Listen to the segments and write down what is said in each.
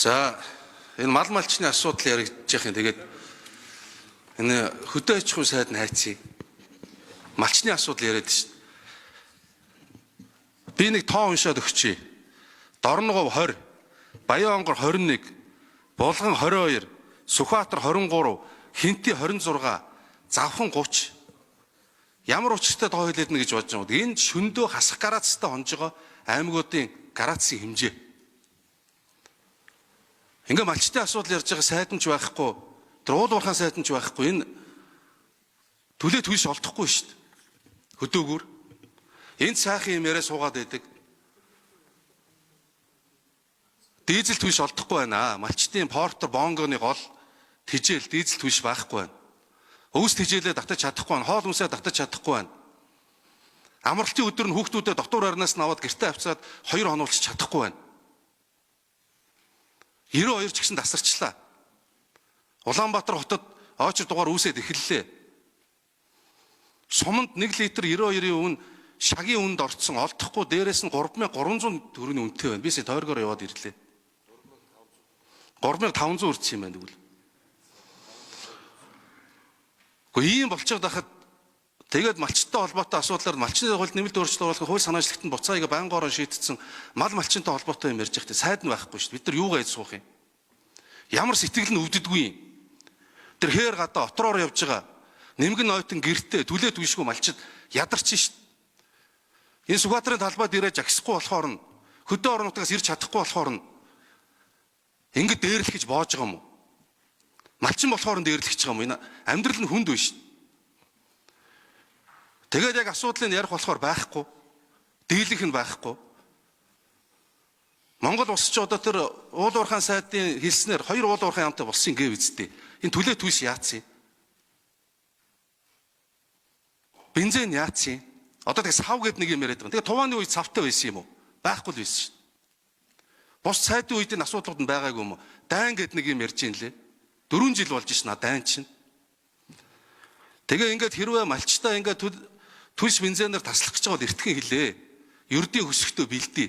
За, энэ мал малчны асуудал яригдж яах юм. Тэгээд энэ хөдөө аж ахуйн сайд нь хайцъя. Малчны асуудал яриад шин. Би нэг тоо уншаад өгчье. Дорногов 20, Баян-Онгор 21, Булган 22, Сүхбаатар 23, Хинти 26, Завхан 30. Ямар учиртай тоо хэлээд нэ гэж бодож байгаа. Энэ шөндөө хасах гараацтай хонжоо аймагуудын гараацын хэмжээ. Ингээ малчтай асуудал ярьж байгаа сайд нь ч байхгүй, тэр уул уурхаан сайд нь ч байхгүй. Энэ түлээ түлш олдохгүй шүү дээ. Хөдөөгүр. Энд сайхан юм яриа суугаад байдаг. Дизель түлш олдохгүй байна. Малчтын портер бонгоны гол тижэл дизель түлш байхгүй байна. Өвс тижээлээ татаж чадахгүй байна. Хоол хүнсээ татаж чадахгүй байна. Амралтын өдөр нь хүүхдүүдэд дотуур арнаас нь аваад гэртээ авчираад 2 хонуулж чадахгүй байна. 92 ч гэсэн тасарчлаа. Улаанбаатар хотод очир дугаар үүсээд эхэллээ. Суманд 1 литр 92-ийн үн шагийн үнд орцсон, олдохгүй, дээрээс нь 3300 төгрөгийн үнэтэй байна. Би сая тойргоор яваад ирлээ. 3500 үрсэн юм байна тэгвэл. Гэхдээ ийм болчиход байхад тэгээд малчтай холбоотой асуудлаар малчны хуульд нэмэлт өөрчлөлт оруулах хууль санаачлагт нь буцааг байнга орон шийдсэн мал малчинтай холбоотой юм ярьж байхдаа сайд нь байхгүй шүү дээ. Бид нар юугаа хийж суух юм? Ямар сэтгэл нь өвддөггүй юм? Тэр хээр гадаа отроор явж байгаа нэмгэн нойтон гэртээ түлээ түлшгүй малчид ядарч шít. Энэ Сүхбаатарын талбайд ирэж агсахгүй болохоор нь, хөдөө орон нутгаас ирж чадахгүй болохоор нь ингэ дээрлэх гэж боож байгаа юм уу? Малчин болохоор нь дээрлэх гэж байгаа юм уу? Энэ амьдрал нь хүнд байна шít. Тэгээд яг асуудлыг ярих болохоор байхгүй. Дийлэх нь байхгүй. Монгол улс ч одоо тэр уул уурхаан сайдын хэлснээр 2 уул уурхаан яамтай болсон гэв үсттэй. Энэ түлээ түлш яатсан юм? Бензин яатсан юм? Одоо тэг сав гэд нэг юм яриад байгаа. Тэгээ тувааны үед савтай байсан юм уу? Байхгүй л байсан шин. Бус сайдын үед энэ асуудлууд нь байгаагүй юм уу? Дайн гэд нэг юм ярьж ин лээ. 4 жил болж шин дайн чинь. Тэгээ ингээд хэрвээ малчтаа ингээд түлш бензинээр таслах гэж байгаа бол эртхэн хэлээ. Ердийн хөсөختөө бэлдээ.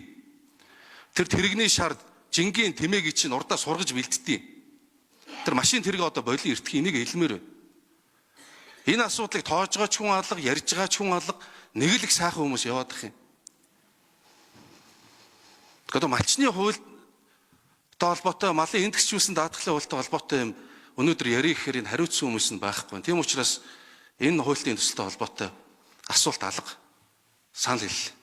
Тэр тэрэгний шар жингийн тэмээгийг чинь урдаа сургаж бэлддэг. Тэр машин тэрэг одоо болон эртхэн энийг хэлмээр байна. Энэ асуудлыг тоож байгаа ч хүн алга, ярьж байгаа ч хүн алга, нэг л их сайхан хүмүүс яваад их юм. Тэгэхээр малчны хуультай холбоотой, малын эндгчүүлсэн даатгалын хуультай холбоотой юм өнөөдөр ярих гэхээр энэ хариуцсан хүмүүс нь байхгүй. Тийм учраас энэ хуулийн төсөлтэй холбоотой асуулт алга. Санал хэллээ.